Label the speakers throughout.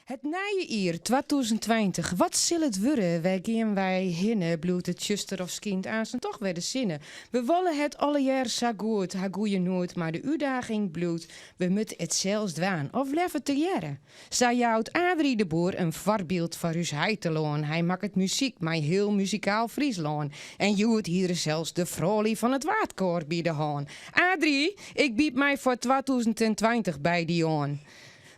Speaker 1: Het nije jier 2020, wat sil it wurde? Wêr gean wy hinne? Bliuwt it tsjuster of skynt aansten toch wer de sinne? We wolle het allegear sa goed, ha goeie noed, mar de útdaging bliuwt, we moatte it sels dwaan of leaver tegearre. Sa jout Adri de Boer in foarbyld foar ús heitelân. Hy makket muzyk mei hiel muzikaal Fryslân en hjoed hie er sels de froulju fan it Waadkoar by de hân. Adri, ik bied my foar 2020 by dy oan.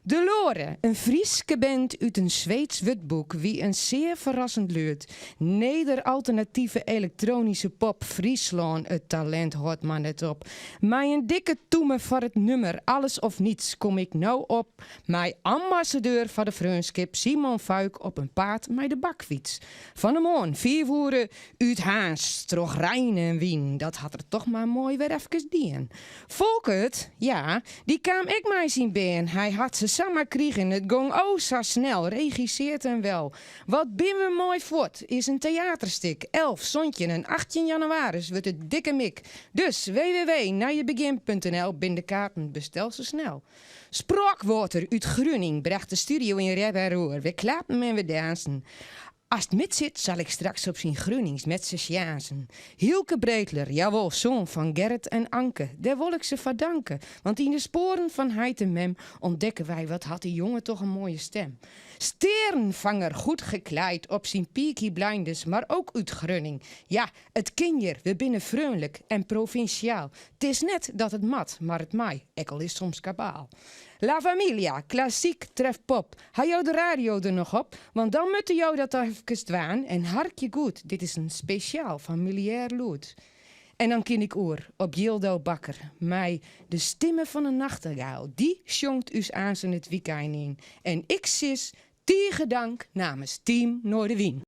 Speaker 1: De Lore, in Fryske band út in Sweeds wurdboek, wie in sear ferrassend lûd. Neder-alternative elektronyske pop Fryslân, it talint hâldt mar net op. Mei in dikke tûme foar it nûmer Alles of Niets kom ik no op mei ambassadeur foar de freonskip Simon Vuyk op 'en paad mei de bakfyts. Fan 'e moarn fiif oere út Harns troch rein en wyn, dat hat er toch mar moai wer efkes dien. Folkert, ja, dy kaam ek mei syn bern, hy hat se samar krigen, it gong o sa snel, regisseard en wel. Wat bin we moai fuort is in teaterstik, 11, 17 en 18 jannewaris wurdt it dikke mik. Dus www.nijebegjin.nl bin de kaarten, bestel se snel. Spraakwater út Gruning bracht de studio yn rep en roer, we klappen en we dansen. Ast mitsit, sal ik straks op syn Grunings met se sjaansen. Hielke Breedler, jawol, soan fan Gerrit en Anke, dêr wol ik se foar danke, want yn de spoaren fan heit en mem ûntdekke wy wat hat dy jonge toch in moaie stem. Sterenvanger, goed gekleid op syn Peaky Blinders, mar ook út Grunning. Ja, it kin hjir, we binne freonlik en provinsjaal. 't Is net dat it moat, mar it mei, ek al is soms kabaal. La Familia, klassyk treft pop. Ha jo de radio der noch op? Want dan moatte jo dat efkes dwaan en harkje goed, dit is in spesjaal familiêr lûd. En dan kin ik oer op Jildou Bakker mei de stimme fan in nachtegaal. Dy sjongt ús aansen it wykein yn. En ik sis tige dank namens Team Noardewyn.